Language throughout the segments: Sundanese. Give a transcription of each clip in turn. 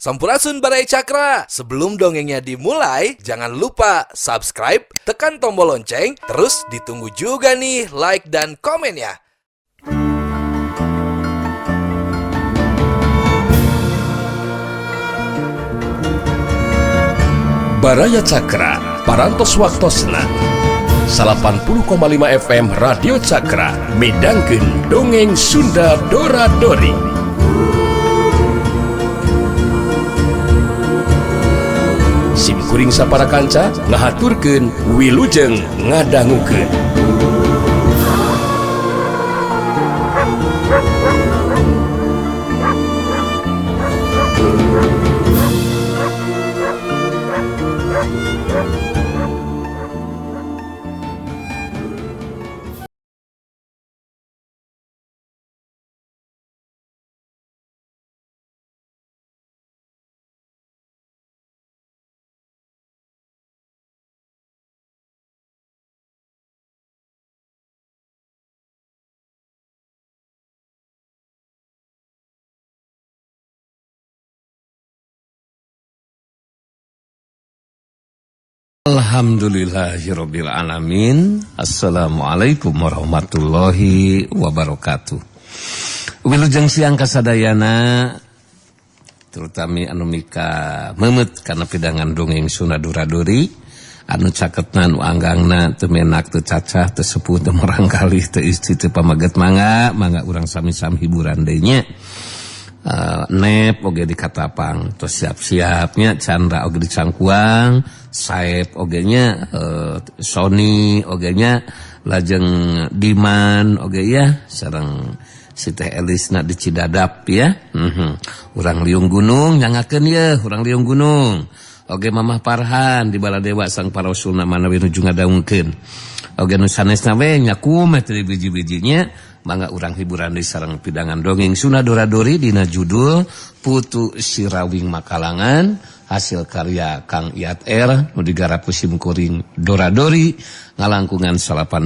Sampurasun Baraya Cakra. Sebelum dongengnya dimulai, jangan lupa subscribe, tekan tombol lonceng, terus ditunggu juga nih like dan komennya. Baraya Cakra, Parantos Waktosna 80,5 FM Radio Cakra midangkeun dongeng Sunda Dora Dori. Sim kuring sapara kanca ngahaturkeun wilujeng ngadangukeun. Alhamdulillahirabbil alamin. Assalamualaikum warahmatullahi wabarakatuh. Wilujeng siang kasadayana, terutami anu mika memet kana pidangan dongeng Sunda Dora Dori anu caketna nu anggangna teu menak teu cacah teu sepuh teu marangkalih teu istri teu pamaget, mangga mangga urang sami-sami hiburan deui nya. Nep oge di katapang tos siap-siapnya, Chandra oge di cangkuang, Saep oge nya, Sony oge nya, lajeng Diman oge ya, sareng si Teh Elisna di Cidadap ya. Urang Liung Gunung nyangakeun ye, urang Liung Gunung oge Mamah Parhan di Baladewa sang parasulna manawi nuju ngadaungkeun oge nu sanesna we nya kumaha teh biji-bijinya. Mangga urang hiburan di sareng pidangan dongeng Sunda Dora Dori dina judul Putu Sirawing Makalangan hasil karya Kang Iat R nu digarap ku simkuring Dora Dori ngalangkungan 80,5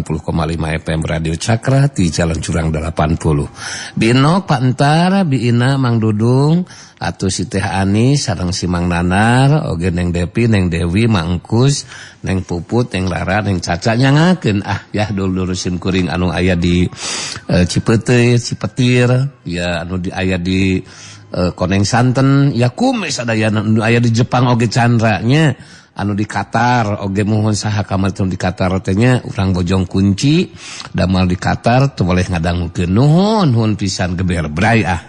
FM Radio Cakra di Jalan Curang 80. Binok Pak Entar, Biina Mang Dudung atau si Teh Ani sareng si Mang Nanar oge Neng Depi, Neng Dewi, Mang Engkus, Neng Puput, Neng Lara, Neng Caca nyangakeun ah ya dulur simkuring anu aya di Cipete, Cipetir ya, anu di aya di Koneng Santen ya, kumis sadayana anu aya di Jepang oge Chandra nya, anu di Qatar oge mohon saha kamar di Qatar teh nya, urang Bojong Kunci damal di Qatar teu boleh ngadangukeun. Nuhun nuhun pisan, geber bray ah.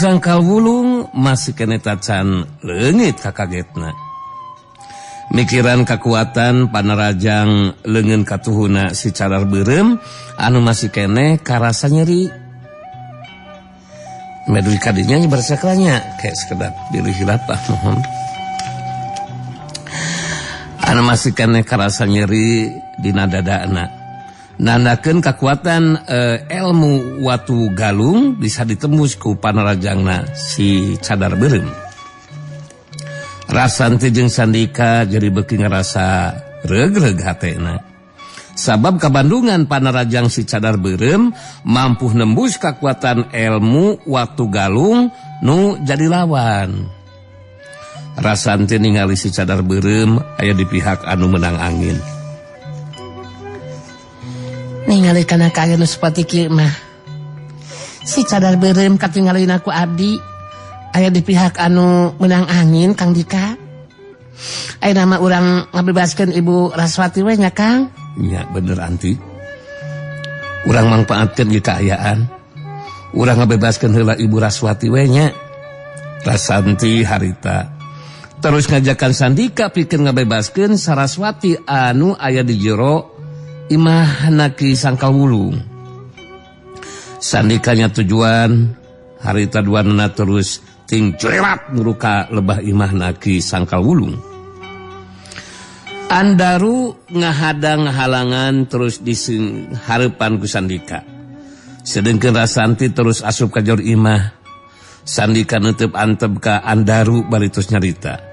Sangkal wulung masih kene tacan leungit kakagetna. Mikiran kekuatan panarajang leungeun katuhuna si Cadar Beureum anu masih kene karasa nyeri. Medui kadinya bersaklanya kayak sekedap diri hilap ah mohon. Anu masih kene karasa nyeri dina dadana. Nandakeun kekuatan ilmu Watu Galung bisa ditembus ku panarajangna si Cadar Beureum. Rasanti jeung Sandika jadi beuki ngarasa reug-reug hatena. Sabab kabandungan panarajang si Cadar Beureum mampu nembus kekuatan ilmu Watu Galung nu jadi lawan. Rasanti ningali si cadar beureum aya di pihak anu menang angin. Ningali kana kaayaan nu saperti kieu mah. Si cadar beureum katingalina ku abdi aya di pihak anu menang angin Kang Dika. Ayeuna mah urang ngabebaskeun Ibu Raswati we nya Kang. Nya bener Anti. Urang mangpaatkeun ieu kaayaan. Urang ngabebaskeun heula Ibu Raswati we nya. Rasanti harita terus ngajakan Sandika pikeun ngabebaskeun Saraswati anu aya di jero imahna Ki Sangkal Wulung. Sandika nya tujuan harita duanana terus ting curelat muruka lebah imahna Ki Sangkal Wulung. Andaru ngahadang halangan terus di hareupan ku Sandika. Sedengkeun Rasanti terus asup ka jero imah. Sandika neuteup antep ka Andaru bari terus nyarita.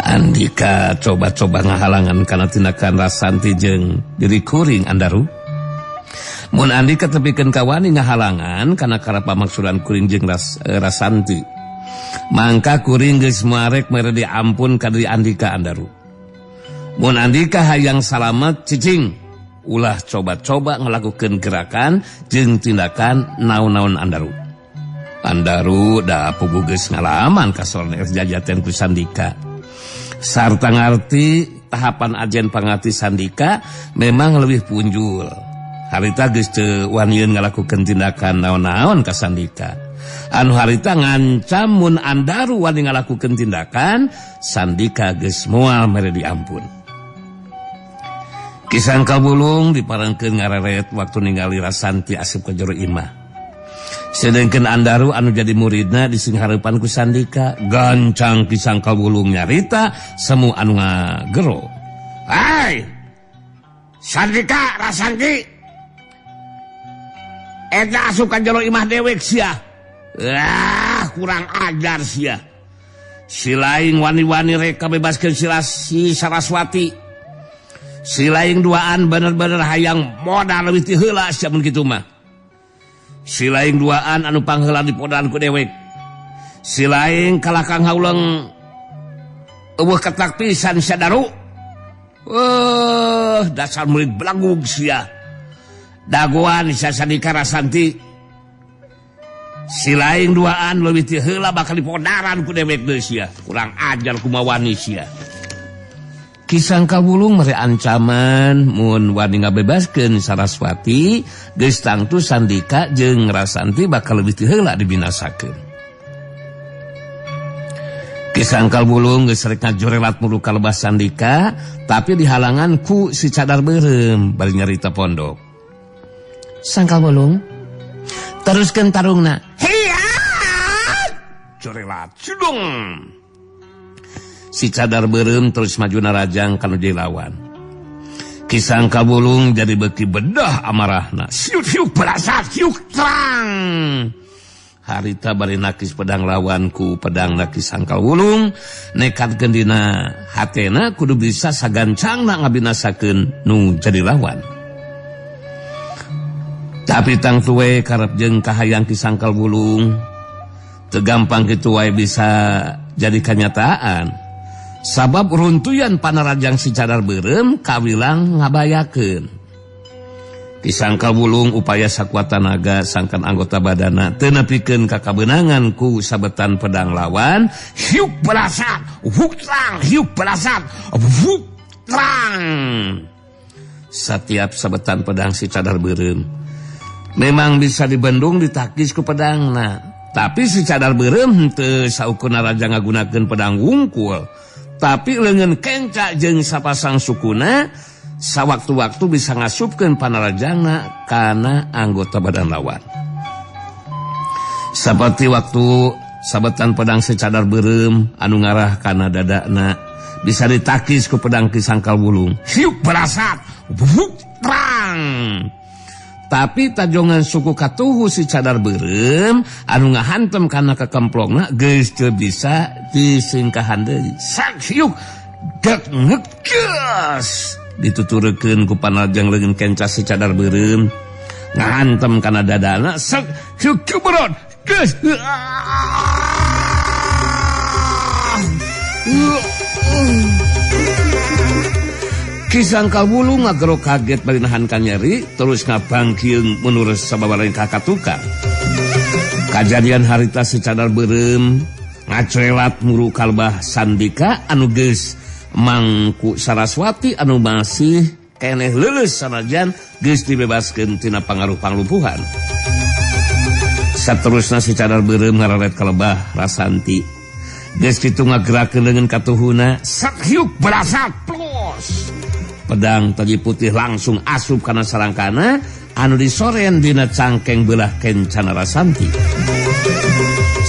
Andika coba-coba ngahalangan kana tindakan Rasanti jeung diri kuring Andaru. Mun Andika tepikeun ka wani ngahalangan kana karep pamaksudan kuring jeung Rasanti. Mangka kuring geus muarek mere diampun ka diri Andika Andaru. Mun Andika hayang salamet cicing ulah coba-coba ngelakukeun gerakan jeung tindakan naon-naon Andaru. Andaru da puguh geus ngalaman kasorna jajaten ku Sandika. Sarta ngarti tahapan ajen pangarti Sandika memang lebih punjul. Harita geus teu wanieun ngalakukeun tindakan naon-naon ka Sandika. Anu harita ngancam mun Andaru wani ngalakukeun tindakan, Sandika geus moal mere diampun. Ki Sangkal Wulung diparengkeun ngareret waktu ningali Rasanti asup ka jero imah. Sedengkeun Andaru anu jadi muridna disinghareupan ku Sandika, gancang Ki Sangkal Wulung nyarita semu anu ngagero. Hai! Sandika Rasanti. Eta asup ka jero imah dewek sia. Ah, kurang ajar sia. Si laing wani-wani rek bebaskeun si Saraswati. Si laing duaan bener-bener hayang modal leuwih ti heula sia mun kitu mah. Si laing duaan anu pangheula dipodan ku dewek. Si laing kalah Kang Hauleng eueuh ketak pisan sia Daru. Dasar murid belagug sia. Dagoan sia Sandika Rasanti. Si laing duaan leuwih ti heula bakal dipodaran ku dewek deui sia. Kurang ajar kumawani sia. Ki Sangkal Wulung mere ancaman mun wani ngabebaskeun Saraswati geus tangtu Sandika jeung Rasanti bakal leuwih ti heula dibinasakeun. Ki Sangkal Wulung geus rek ngajorelat muru ka lebah Sandika tapi dihalangan ku si cadar beureum bari nyarita pondok. Sangkal Wulung teruskeun tarungna. Hiya! Jorelat sudung. Si cadar beureum terus maju narajang kanu jadi lawan. Ki Sangkal Wulung jadi beuki bedah amarahna. Siuk siuk berasa siuk terang. Harita bari nakis pedang lawan ku pedang Ki Sangkal Wulung nekatkeun dina hatena kudu bisa sagancangna ngabinasakeun nu jadi lawan. Tapi tangtu we karep jeung kahayang Ki Sangkal Wulung teu gampang kitu wae bisa jadi kanyataan. Sabab runtuyan panarajang si cadar beureum kawilang ngabayakeun. Ki Sangkal Wulung upaya sakuat tanaga sangkan anggota badana teu nepikeun ka kabeunangan ku sabetan pedang lawan. Hiuk belasan, huk terang, hiuk belasan, huk terang. Setiap sabetan pedang si cadar beureum memang bisa dibendung ditakis ku pedangna. Tapi si cadar beureum teu saukurna raja ngagunakeun pedang wungkul. Tapi leungeun kenca jeung sapasang sukuna sawaktu-waktu bisa ngasupkeun panarajangna kana anggota badan lawan. Seperti waktu sabetan pedang si cadar beureum anu ngarah kana dadana bisa ditakis ku pedang Ki Sangkal Wulung. Hiuk berasat, huk terang. Tapi tajongan suku katuhu si cadar beureum anu ngahantem kana kekemplongna geus teu bisa disingkahan deui. Sak hiuk dek ngeges dituturkeun ku panarajang leungeun kenca si cadar beureum ngahantem kana dadana sak hiuk cuberot geus. Ki Sangkal Wulung ngagero kaget bari nahan kanyeri terus ngabangkieung menurut sababaraha ka tukang. Kajadian harita si cadar beureum ngacoelat muru kalbah Sandika anu geus mangku Saraswati anu masih keneh leuleus sanajan geus dibebaskeun tina pangaruh panglumpuhan. Saterusna si cadar beureum ngararet kalebah Rasanti. Geus kitu ngagerakeun leungeun katuhuna sakyuk berasat plus. Pedang taji putih langsung asup kana sarangkana anu disoren dina cangkeng belah kencana Rasanti.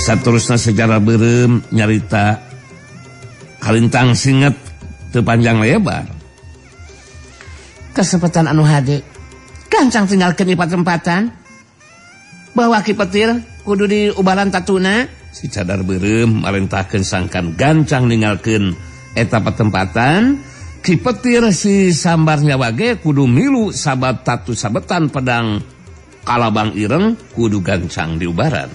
Saterusna sejarah beureum nyarita kalintang singet teu panjang lebar. Kesempatan anu hade gancang tinggalkeun di patempatan. Bawa Ki Petir kudu diubaran tatuna. Si cadar beureum marentahkeun sangkan gancang ninggalkeun eta patempatan. Ki Petir si sambar nyawa ge kudu milu sabab tatu sabetan pedang kalabang ireng kudu gancang diubaran.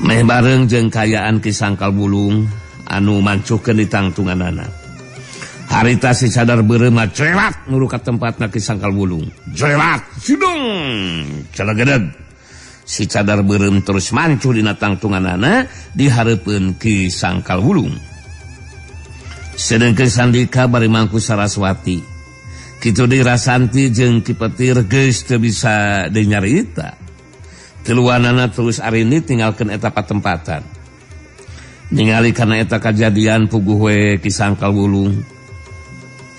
Meh bareng jeung kayaan Ki Sangkal Wulung anu mancuhkeun ditangtunganana. Harita si cadar beureum ngacoelat nuru ka tempatna Ki Sangkal Wulung. Joelat sidung calegedeg. Si cadar beureum terus mancuh dina tangtunganana dihareupeun Ki Sangkal Wulung. Sedengkeun Sandika bari mangku Saraswati. Kitu deui Rasanti jeung Ki Petir geus teu bisa dinyarita. Tiluanana terus arini tinggalkeun eta patempatan. Ningali kana eta kajadian puguh we Ki Sangkal Wulung.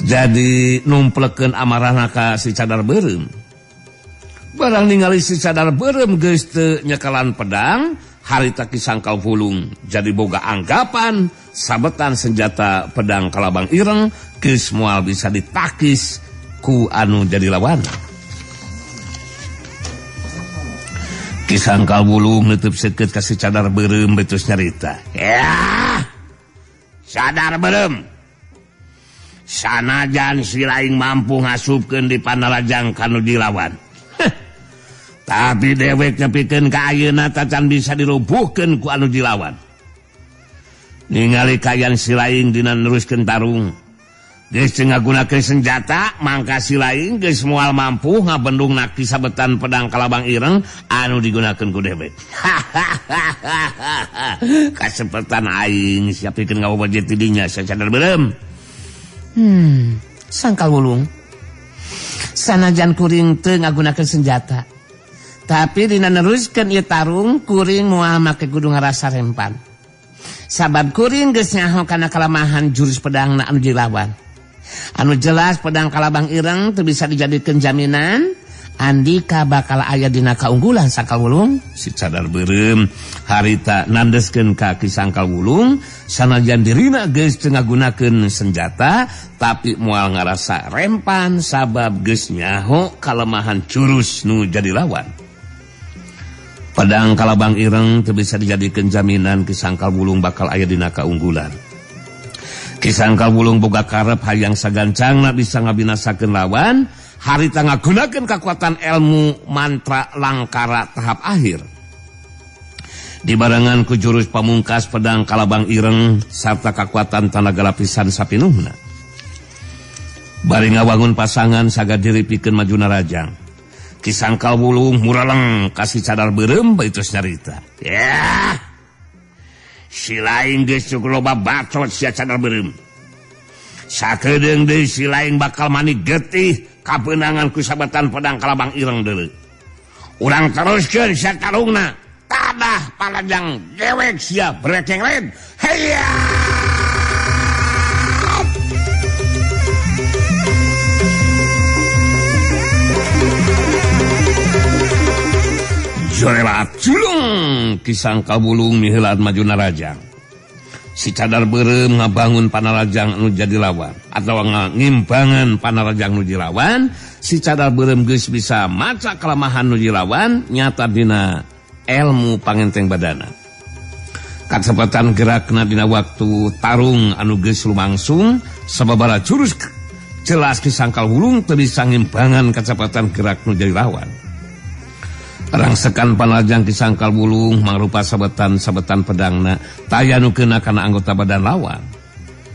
Jadi numplekeun amarahna ka si cadar beureum. Barang ningali si cadar beureum geus teu nyekalan pedang, harita Ki Sangkal Wulung jadi boga anggapan sabetan senjata pedang kalabang ireng geus moal bisa ditakis ku anu jadi lawan. Ki Sangkal Wulung neuteub seukeut ka si cadar beureum betus nyarita. Ya, cadar beureum. Sanajan si laing mampu ngasupkeun di panarajang kanu dilawan. Tapi dewek nepikeun ka ayeuna tacan bisa dirubuhkeun ku anu dilawan. Ningali kayan si laing dina neruskeun tarung. Geus teu ngagunakeun senjata, mangka si laing geus moal mampu ngabendung naki sabetan pedang kalabang ireng anu digunakeun ku dewek. Kasepetan aing siapikeun ngawajet di dinya sacadar beureum. Sangkal Wulung. Sanajan kuring teu ngagunakeun senjata, tapi dina neruskeun ieu tarung kuring moal make kudu ngarasa rempan. Sabab kuring geus nyaho kana kalemahan jurus pedangna anu dilawan. Anu jelas pedang kalabang ireng teu bisa dijadikeun jaminan Andika bakal aya dina kaunggulan Sangkal Wulung. Si cadar beureum harita nandeskeun ka Ki Sangkal Wulung sanajan dirina geus teu ngagunakeun senjata tapi moal ngarasa rempan sabab geus nyaho kalemahan jurus nu jadi lawan. Pedang kalabang ireng teu bisa dijadikeun jaminan Ki Sangkal Wulung bakal aya dina kaunggulan. Ki Sangkal Wulung boga karep hayang sagancangna bisa ngabinasakeun lawan. Harita ngagunakeun kekuatan ilmu mantra langkara tahap akhir. Dibarengan ku jurus pamungkas pedang kalabang ireng sarta kekuatan tanaga lapisan sapinuhna. Bari ngawangun pasangan sagadiri pikeun maju narajang. Ki Sangkal Wulung muraleng kasih cadar beureum baitus nyarita. Ya. Si laing geus cukup loba bacot sia cadar beureum. Sakedeung deui si laing bakal mani getih kabeunangan ku sabetan pedang kalabang ireng deuleu. Urang teruskeun sia tarungna. Tadah palajang dewek sia brekeng lain. Heya! Jorelat julung Ki Sangkal Wulung miheulaan maju narajang. Si cadar beureum ngabangun panarajang anu jadi lawan atau ngimbangan panarajang nu dilawan. Si cadar beureum geus bisa maca kelemahan nu dilawan nyata dina ilmu pangenteng badana. Kacepatan gerakna dina waktu tarung anu geus lumangsung sababaraha jurus jelas Ki Sangkal Wulung teu bisa ngimbangan kacepatan gerak nu jadi lawan. Rangsekan panalajang Ki Sangkal Wulung mangrupa sabetan-sabetan pedangna taya nu keuna kana anggota badan lawan.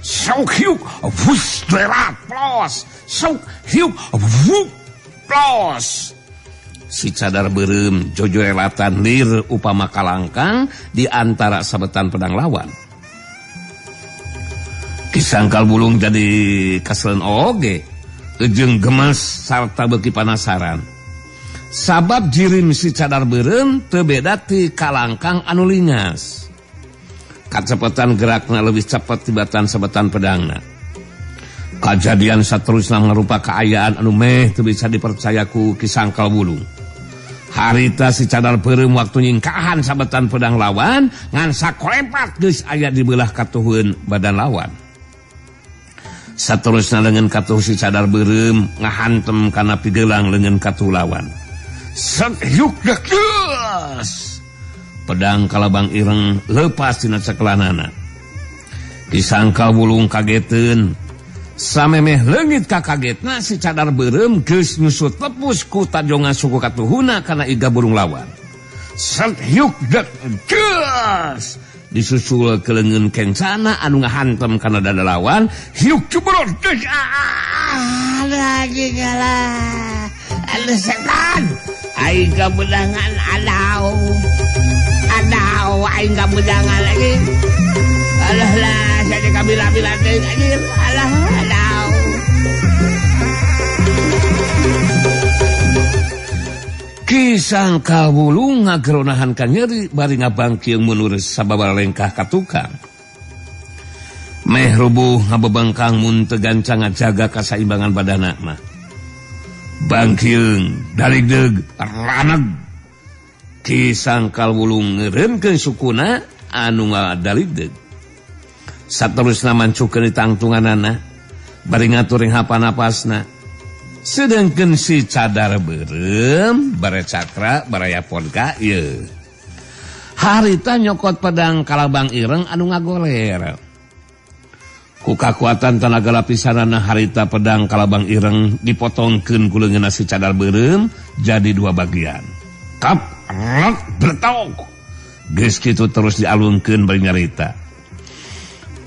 Sok hiuk wus derat plos. Sok hiuk wup plos. Si cadar beureum jojorelatan lir upama kalangkang di antara sabetan pedang lawan. Ki Sangkal Wulung jadi kaselen oge, jeung gemes sarta beuki panasaran. Sabab jirim si cadar beureum teu beda ti kalangkang anu lingas. Kacepetan gerakna leuwih cepet tibatan sabetan pedangna. Kajadian saterusna ngarupa kaayaan anu meh teu bisa dipercaya ku Ki Sangkal Wulung. Harita si cadar beureum waktu nyingkahan sabetan pedang lawan ngan sakolepat geus aya di beulah katuhun badan lawan. Saterusna leungeun katuh si cadar beureum ngahantem kana pigelang leungeun katuh lawan. Set yuk geus. Pedang kalabang ireng leupas tina cekelanana. Ki Sangkal Wulung kageteun. Samemeh leungit kakagetna si cadar beureum geus nyusut lepus ku tajongan suku katuhuna kana iga burung lawan. Set yuk geus. Disusul ke leungeun kencana anu ngahantem kana dada lawan, hiuk cubrot geus. Lagi galah. Aduh setan. Aing kabedangan adau. Adau aing kabedangan lagi. Alah lah, saya kabila-bila deui anjir. Alah adau. Ki Sangkal Wulung ngageronahan ka nyeri bari ngabangkeung mundur sababaraha lengkah ka tukang. Meh rubuh ngabebengkang mun teu gancang ngajaga kasaimbangan badana mah. Bangkeung daligdeug raneg. Ki Sangkal Wulung ngeureunkeun sukuna anu ngadaligdeug. Saterusna mancukeun ditangtunganana bari ngatur ringhapa napasna. Sedangkan si cadar beureum bare cakra baraya podka ieu. Harita nyokot pedang kalabang ireng anu ngagoler. Ku kakuatan tanaga lapisanana harita pedang kalabang ireng dipotongkeun ku leungeunna si cadar beureum jadi dua bagian. Kap rek bertok. Geus kitu terus dialungkeun bari nyarita.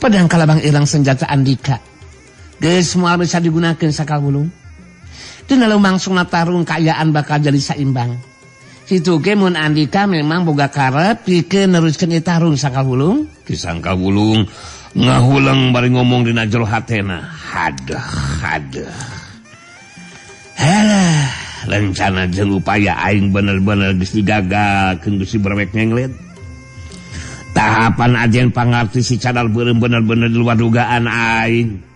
Pedang kalabang ireng senjata Andika. Geus moal bisa digunakeun Sangkal Wulung. Dina lumangsungna tarung kaayaan bakal jadi saimbang. Kitu ge mun Andika memang boga karep pikeun neruskeun ieu tarung Sangkal Wulung. Ki Sangkal Wulung ngahuleng bari ngomong dina jero hatena. Haduh, haduh. Halah, rencana jeung upaya aing bener-bener geus digagalkeun ku si brewek nyenglet. Tahapan ajen pangarti si cadar beureum bener-bener di luar dugaan aing.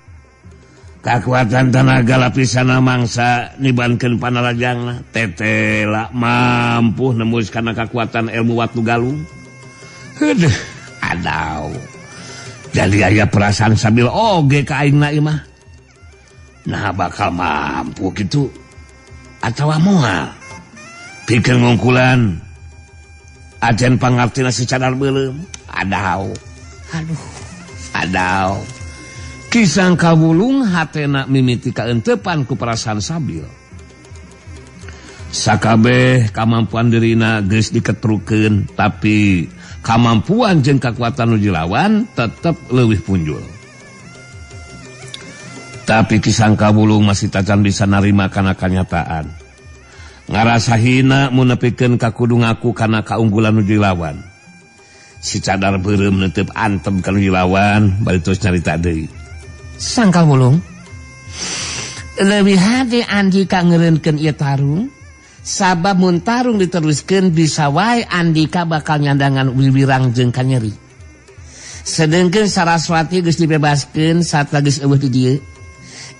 Kakuatan tenaga lapisana mangsa nibankeun panarajangna tetela mampu nembus kana kakuatan ilmu watu galung. Heuh, adau. Jadi aya perasaan sambil oge ka aingna ieu mah. Nah bakal mampu kitu atawa moal. Pikeun ngungkulan ajen pangartina si cadar beuleum. Adau. Aduh, adau. Ki Sangkal Wulung hatena mimiti kaentepan ku perasaan sabil. Sakabeh kamampuan dirina geus diketrukeun, tapi kamampuan jeung kakuatan nu dilawan tetep leuwih punjul. Tapi Ki Sangkal Wulung masih tacan bisa narima kana kanyataan. Ngarasa hina mun nepikeun ka kudu ngaku kana kaunggulan nu dilawan. Si cadar beureum neuteup antem ka nu dilawan, bari terus nyarita deui. Sangkal Wulung, leuwih hade Andika ngeureunkeun ieu tarung, sabab mun tarung diteruskeun bisa wae Andika bakal nyandangan wiwirang jeung kanyeri. Sedengkeun Saraswati geus dibebaskeun sarta geus eueuh di dieu.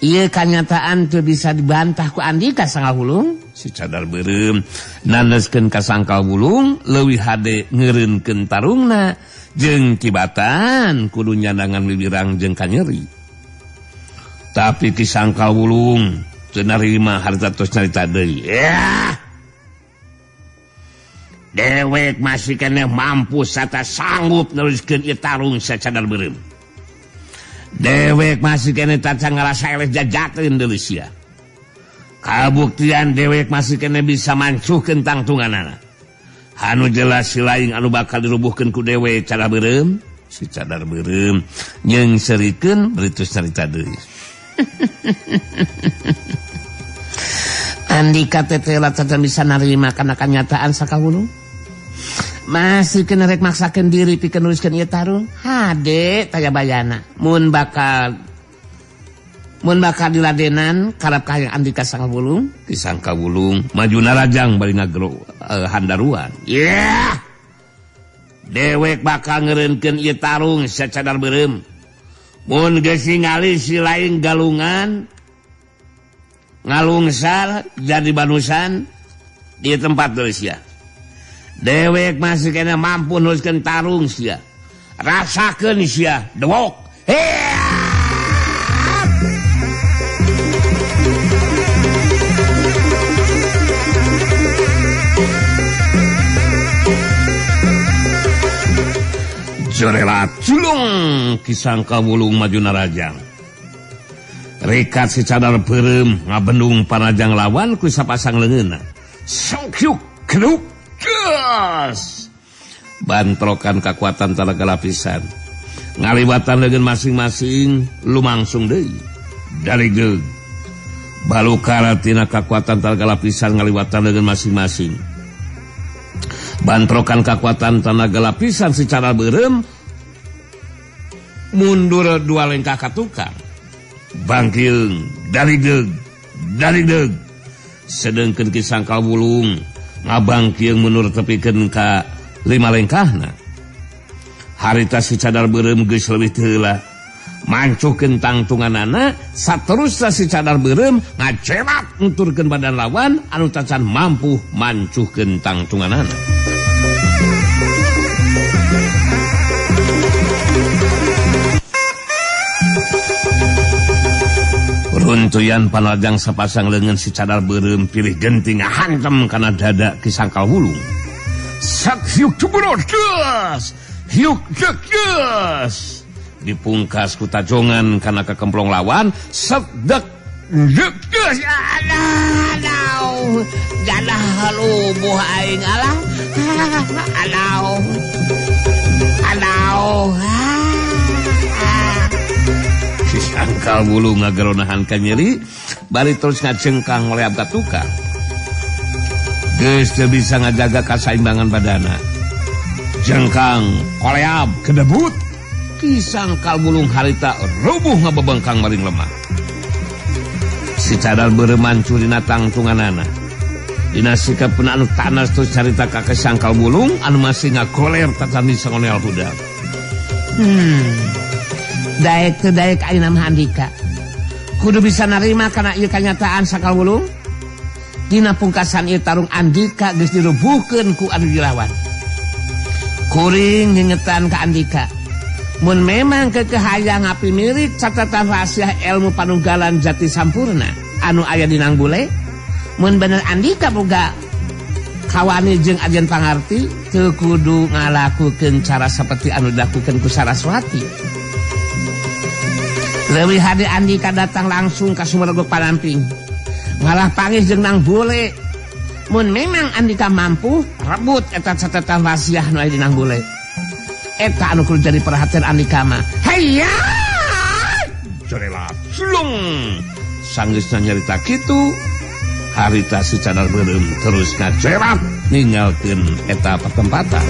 Ieu kanyataan teu bisa dibantah ku Andika Sangkal Wulung. Si cadar beureum nandeskeun ka Sangkal Wulung leuwih hade ngeureunkeun tarungna jeung kibatan kudu nyandangan wiwirang jeung kanyeri. Tapi Ki Sangkal Wulung teu narima harta tos nyarita deui. Yah. Dewek masih keneh mampu sarta sanggup neruskeun ieu tarung sacadar beureum. Dewek masih keneh tacan ngarasa eleh jajakeun deui sia. Kabuktian dewek masih keneh bisa mancuhkeun tangtunganana. Anu jelas si laing anu bakal dirubuhkeun ku dewe cadar beureum, si cadar beureum nyeungseurikeun beritus carita deui. Andika teh teh bisa narima kana kanyataan sakahulu. Masih kena rek maksakeun diri pikeun nuliskeun ieu tarung. Hade taya bayana. Mun bakal diladenan karep kahayang Andika Sangkawulung, Ki Sangkawulung maju narajang bari ngagero handaruan. Yeah! Dewek bakal ngeureunkeun ieu tarung sacadar beureum. Mun geus ningali si lain galungan ngalungsar jadi banusan di tempat deui sia. Dewek masih kena mampu nuliskeun tarung sia. Rasakeun sia dewok. Jorelat julung Ki Sangkawulung maju narajang. Rikat si cadar beureum ngabendung panajang lawan ku sapasang leungeunna. Songkyuk keduk gas. Bantrokan kakuatan talaga lapisan. Ngaliwatan leungeun masing-masing lumangsung deui. Dari geug. Balukara tina kakuatan talaga lapisan ngaliwatan leungeun masing-masing. Bantrokan kakuatan tanaga lapisan si cadar beureum mundur dua lengkah ka tukang. Bangkiung dari deug sedengkeun Ki Sangkawulung ngabangkiung mundur tepikeun ka lima lengkahna. Harita si cadar beureum geus leuwih teu heula mancuhkeun tangtunganana, saterusna si cadar beureum ngacelat nuturkeun badan lawan anu tacan mampu mancuhkeun tangtunganana. Runtuyan panajang sapasang leungeun si cadar beureum pilih genting ngahantem kana dada Ki Sangkawulung. Sak hiuk cuburot geus, hiuk geus. Dipungkas ku tajongan kana kakemplong lawan, sedek geus. Alah, jadah lubuh aing alah. Alah. Alah. Ki Sangkawulung ngageronahan ka nyeri bari terus ngacengkang ngoleab ka tukang. Geus teu bisa ngajaga kasaimbangan badana. Jengkang koleab kedebut. Ki Sangkawulung harita rubuh ngabebengkang maring lemah. Si cadar beureum mancurina tangtunganana. Dina sikap anu tanas terus carita ka Ki Sangkawulung anu masih ngagoler tacan bisa ngonel budak. Daek teu daek ayeuna mah Andika. Kudu bisa narima kana ieu kanyataan Sangkawulung. Dina pungkasan ieu tarung Andika geus dirubuhkeun ku anu dilawan. Kuring ngingetan ka Andika. Mun memang kekehayang ngapi mirik catatan rahasia ilmu panunggalan jati sampurna anu aya di Nang Bule, mun bener Andika boga kawani jeung ajen pangarti teu kudu ngalakukeun cara saperti anu dilakukeun ku Saraswati. Leuwih hade Andika datang langsung ka Sumeregok Panamping. Ngalah pangis jeung Nang Bule. Mun memang Andika mampu rebut eta catatan rahasia nu aya di Nang Bule. Eta anu kudu jadi perhatian Andika mah. Hayya! Jorelat sulung. Sanggeusna nyarita kitu, harita si cadar beureum terus ngacerat ninggalkeun eta pertempatan.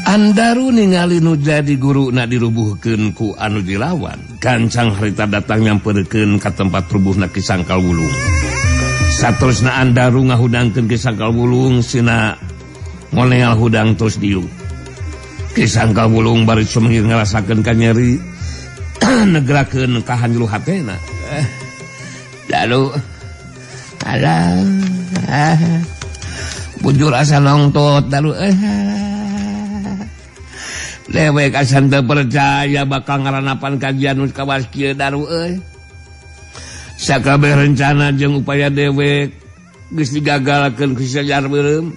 Andaru ningali nu jadi guruna dirubuhkeun ku anu dilawan. Gancang harita datang nyamperkeun ka tempat rubuhna Ki Sangkawulung. Saterusna Andaru ngahudangkeun Ki Sangkawulung sina ngoneal hudang terus diuk. Ki Sangkawulung bari sumengir ngarasakeun ka nyeri negrakeun ka hanjulu hatena. Lalu alah bujur asa nongtot dalu. Dewek asan teu percaya bakal ngaranapan kajian nu kawas kieu daru euy. Sakabeh rencana jeung upaya dewek geus digagalkeun ku si cadar beureum.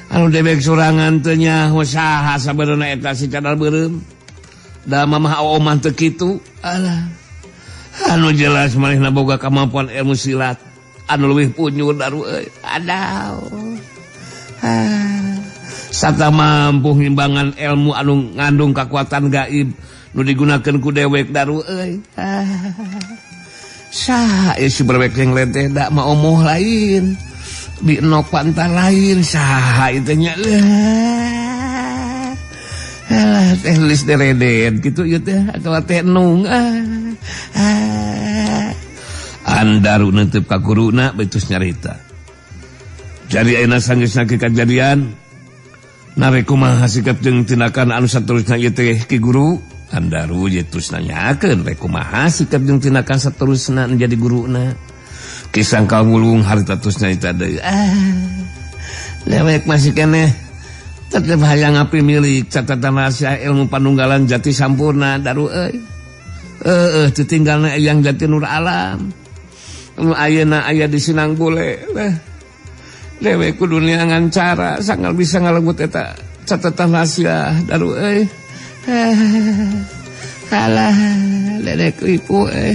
Anu dewek sorangan teu nyaho saha sabenerna eta si cadar beureum. Da mamah omah teu kitu. Alah. Anu jelas manehna boga kamampuan ilmu silat. anu leuwih punyur daru euy. Adaw. Sata mampu ngimbangan ilmu anu ngandung kakuatan gaib nu digunakeun ku dewek daru euy. Saha ieu si berwek yang lenteh da mah omoh lain. Bi nok pantar lain saha ieu teh nya. Alah teh lis dereden kitu ieu teh atawa teh nung. Andaru neuteup ka guruna beutus nyarita. Jadi ayeuna sanggeusna kajadian narek kumaha sikap jeung tindakan anu saterusna ieu teh ki guru. Andaru ye terus nanyakeun rek kumaha sikap jeung tindakan saterusna jadi guruna. Ki Sangkal Wulung harita terus nyarita deui. Dewek masih keneh tetep hayang ngapi milik catatan rahasia ilmu panunggalan jati sampurna daru euy. Heueuh ditinggalna Eyang Jati Nur Alam. Nu ayeuna aya di Sinang Bule. Dewek kudu neangan cara sangal bisa ngalebut eta catatan rahasia daru euy. Alah dedek ibu euy.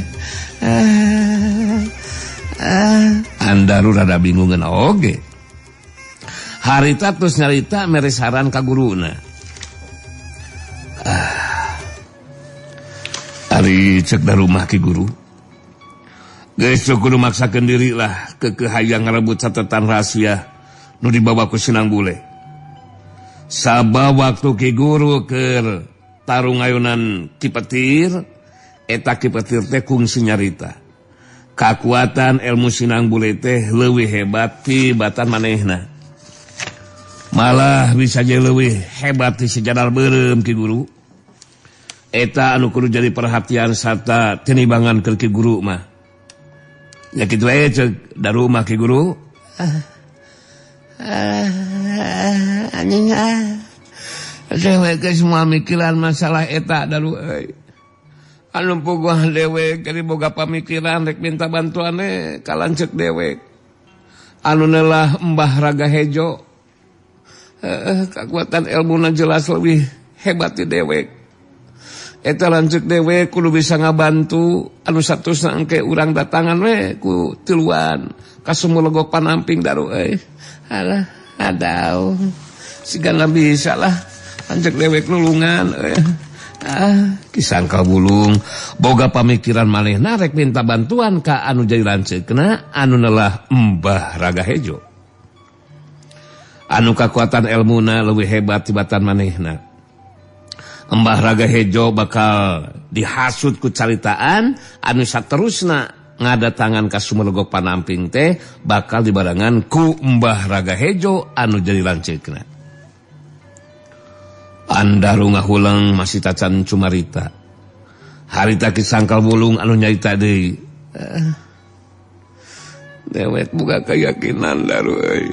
Andaru rada bingungeun oge. Harita terus nyarita mere saran ka guruna. Ari cek da rumah ki guru. Geus kudu maksakeun diri lah keukeuh hayang ngarebut catatan rahasia nu dibawa ku Sinang Bule. Saba waktu ki guru keur tarung ayunan Ki Petir, eta Ki Petir teh kungsi nyarita. Kakuatan ilmu Sinang Bule teh leuwih hebat tibatan manehna. Malah bisa jadi leuwih hebat ti sejajar beureum ki guru. Eta anu kudu jadi perhatian sarta tinibangan keur ki guru mah. Ya kitu we ceuk daru mah ki guru. Anjing ah. Dewek geus moal mikiran masalah eta daru euy. Anu puguh dewek jadi boga pamikiran rek minta bantuan we ka lanceuk dewek. Anu neulah Mbah Raga Hejo. Kekuatan ilmuna jelas lebih hebat ti dewek. Eta lanceuk dewek kudu bisa ngabantu anu satusna engke urang datangan we ku tiluan ka Sumurlegok Panamping daru euy. Alah, adaw. Sigana bisa lah lanceuk dewek nulungan euy. Ki Sangkal Wulung boga pamikiran manehna rek minta bantuan ka anu jadi lanceukna anu neulah Mbah Raga Hejo. Anu kakuatan ilmuna leuwih hebat tibatan manehna. Mbah Raga Hejo bakal dihasut ku caritaan anu saterusna ngadatangan ka Sumurlegok Panamping teh bakal dibarengan ku Mbah Raga Hejo anu jadi lanceukna. Andaru ngahuleng masih tacan cumarita. Harita Ki Sangkal Wulung anu nyarita deui. Dewek boga keyakinan daru euy.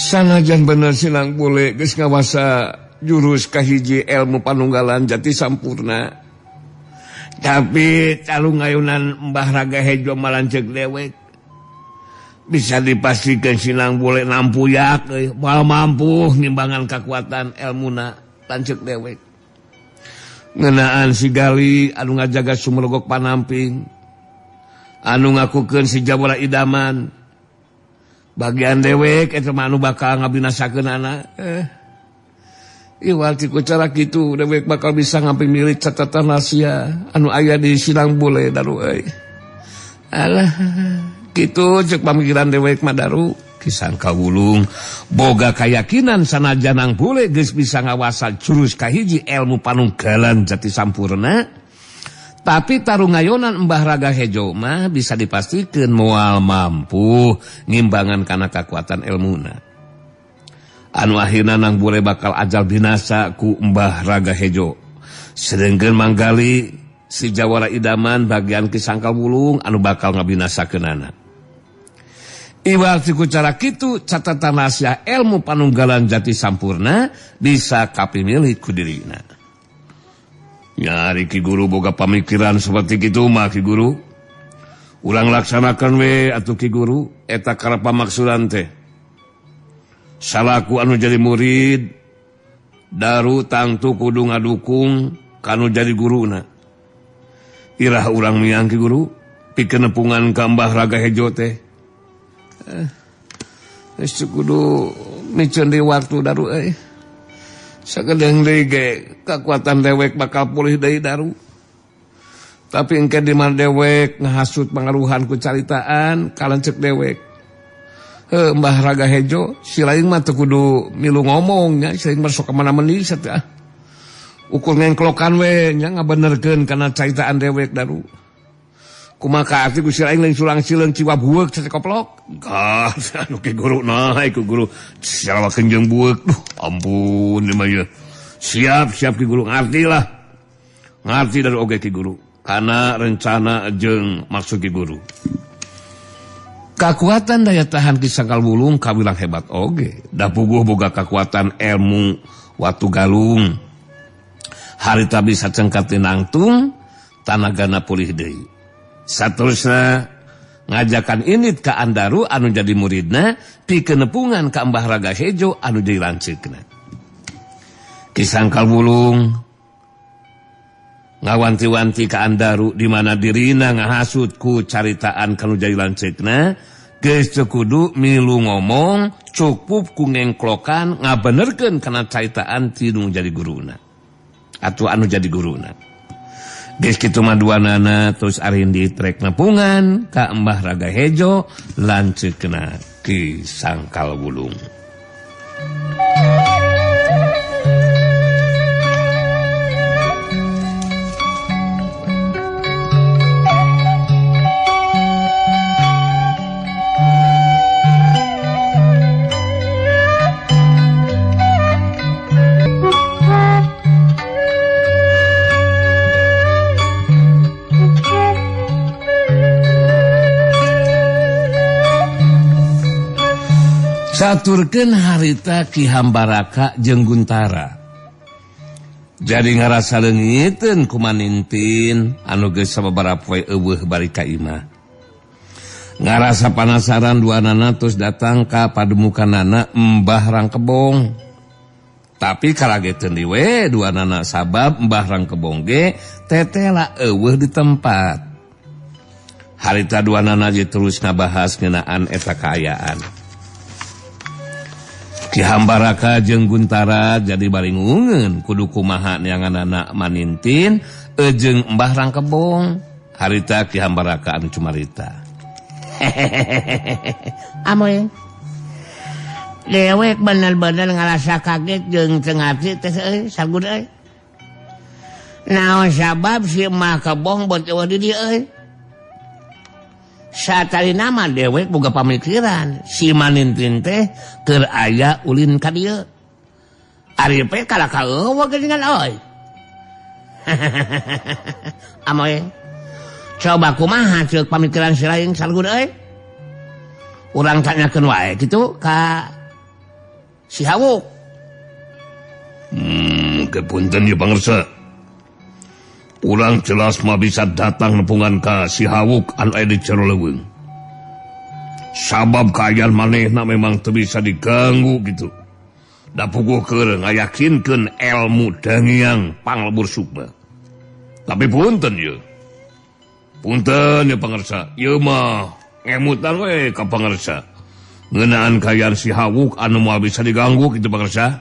Sanajan bener Sinang Bule geus ngawasa jurus kahiji ilmu panunggalan jati sampurna. Tapi calung ngayunan Mbah Raga Hejo malanceuk dewek. Bisa dipastikan Sinang Bule nampuyak euy, moal mampu ngimbangan kakuatan elmuna lanceuk dewek. Ngeunaan si Gali anu ngajaga Sumurlegok Panamping, anu ngakukeun si Jawara Idaman. Bagian dewek eta mah anu bakal ngabinasakeun anak. Iwal ti ku cara kitu dewek bakal bisa ngamping milik catatan rahasia anu aya di Sinang Bule daru euy. Alah, kitu ceuk pamikiran dewek mah daru. Ki Sangkal Wulung boga kayakinan sanajan Nang Bule geus bisa ngawasa jurus kahiji ilmu panunggalan jati sampurna. Tapi tarungayonan Mbah Raga Hejo mah bisa dipastikan moal mampu ngimbangan kana kakuatan ilmuna. Anu akhirna Nang Bule bakal ajal binasa ku Mbah Raga Hejo. Sedengkeun Manggali si Jawara Idaman bagian Ki Sangkal Wulung anu bakal ngabinasakeunana. Iwal ku cara kitu catatan rahasia ilmu panunggalan jati sampurna bisa kapimilih ku dirina. Nyari Ki Guru boga pamikiran seperti kitu mah Ki Guru. Urang laksanakan we atuh Ki Guru eta karep pamaksudan teh. Salaku anu jadi murid daru tangtu kudu ngadukung kanu jadi guruna. Irah urang miang Ki Guru. Pikeun nepungan ka Mbah Raga Hejo teh. Geus kudu miceun deui waktu daru euy. Sakedeung deui ge kakuatan dewek bakal pulih deui daru. Tapi engke di mana dewek ngahasut pangaruhan ku caritaan kalencek dewek. Heuh Mbah Raga Hejo si lain mah teu kudu milu ngomong nya, si lain mah sok ka mana-meni sateuah. Ukur ngengklokan we nya ngabenerkeun kana caritaan dewek daru. Kumaha kaarti ku si lain lain sulang sileung ciwa bueuk teh koplok. Gah, anu ki guru naik ku guru salawakeun jeung bueuk. Duh, ampun ieu mah ieu. Siap, siap ki guru ngarti lah. Ngarti dari oge ki guru. Kana rencana jeung maksud ki guru. Kakuatan daya tahan Ki Sangkal Wulung kawilang hebat oge. Da puguh boga kakuatan ilmu watu galung. Harita bisa cengkat tinangtung, tanagana pulih deui. Saterusna ngajakan init ka Andaru anu jadi muridna pikeun nepungan ka Mbah Raga Hejo anu jadi lanceukna. Ki Sangkal Wulung ngawanti-wanti ka Andaru di mana dirina ngahasut ku caritaan kanu jadi lanceukna geus teu kudu milu ngomong cukup ku ngengklokan ngabenerkeun kana caritaan ti nu jadi guruna atuh anu jadi guruna. Geus kitu mah duanana terus arindit rek nepungan ka Mbah Raga Hejo lanceukna Ki Sangkal Wulung. Caturkeun harita Ki Hambaraka jeung Guntara. Jadi ngarasa leungiteun ku Manintin anu geus sababaraha poe eueuh bari ka imah. Ngarasa panasaran duanana terus datang ka pademukanana Mbah Rangkebong. Tapi karageteun deui we duanana sabab Mbah Rangkebong ge tetela eueuh di tempat. Harita duanana ge terus ngabahas ngeunaan eta kaayaan. Ki Hambaraka jeung Guntara jadi baringungeun kudu kumaha neanganana Manintin jeung Mbah Rangkebong. Harita Ki Hambaraka anu cumarita. Amoy. Dewek bener-bener ngarasa kaget jeung teu ngarti teh euy sagun euy. Naon sabab si Mbah Kebong beut eueuh di dieu euy. Satarina mah dewek boga pamikiran si Manintin teh keur aya ulin ka dieu. Ari pe kalah ka eueuh geuningan euy. Amoy. Coba kumaha ceuk pamikiran si lain sargun euy. Urang tanyakeun wae kitu ka si Hawuk. Kepunten ieu pangersa. Urang jelas mah bisa datang nepungan ka si Hawuk anu aya di jero leuweung. Sabab kaayaan manehna memang teu bisa diganggu gitu. Da puguh keur ngayakinkeun elmu dangiang panglebur sukma. Tapi punten ieu. Punten ieu pangersa, ieu mah ngemutan we ka pangersa. Ngeunaan kaayaan si Hawuk anu moal bisa diganggu kitu pangersa.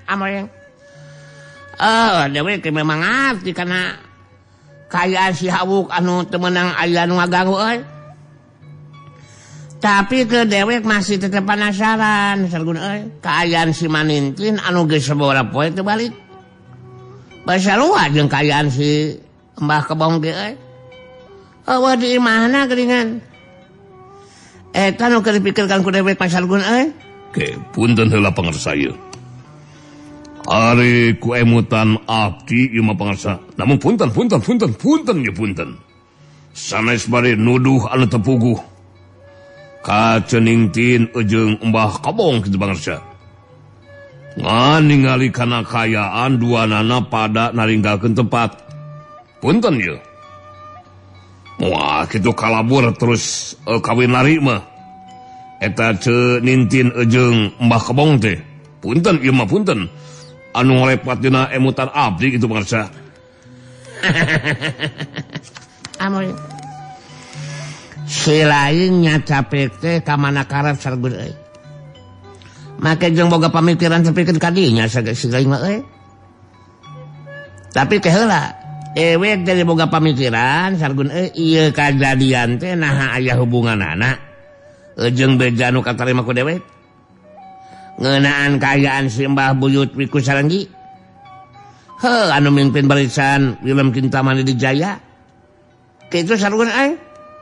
Amoy. Oh, dewek memang ngarti karena kaayaan si Hawuk anu teu meunang aya nu ngaganggu euy. Tapi ke dewek masih tetep penasaran sargun euy, kaayaan si Manintin anu geus sababaraha poe teu balik. Basarua jeung kaayaan si Mbah Kebong ge euy. Eueuh di imahna geuningan. Eta nu keur dipikirkan ku dewek pasargun euy. Ke punten heula pangersa ieu. Ari ku emutan abdi ieu mah pangersa. Namun punten punten punten punten ieu punten. Sanes bari nuduh anu teu puguh. Ka Ceningtin jeung Mbah Kebong kitu pangersa. Ngan ningali kana kaayaan duanana pada naringgalkeun tempat. Punten ieu. Wah, kitu kalabur terus kawin lari mah. Eta Ceningtin jeung Mbah Kebong teh. Punten ieu mah punten. Anu ngalepat dina emutan abdi kitu pangersa. Amoy. Si lain nya capek teh ka mana karep sargun euy. Make jeung boga pamikiran tepikeun ka dinya si lain mah euy. Tapi teh heula ewek jadi boga pamikiran sargun euy ieu kajadian teh naha aya hubunganana jeung beja nu katarima ku dewek. Ngeunaan kaayaan si Mbah Buyut Wiku Sarenggi. Heuh anu mimpin barisan Wilem Kintamani Dijaya. Kitu sargun euy.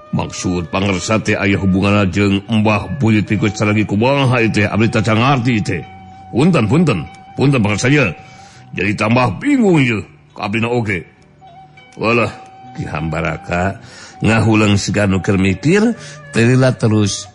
Maksud pangersa teh aya hubunganna jeung Mbah Buyut Wiku Sarenggi kumaha ieu teh abdi teu ngarti teh. Punten punten. Punten pangersa ye. Jadi tambah bingung ieu. Abdina oge. Walah Ki Hambaraka ngahuleng siga nu keur mikir teu lila terus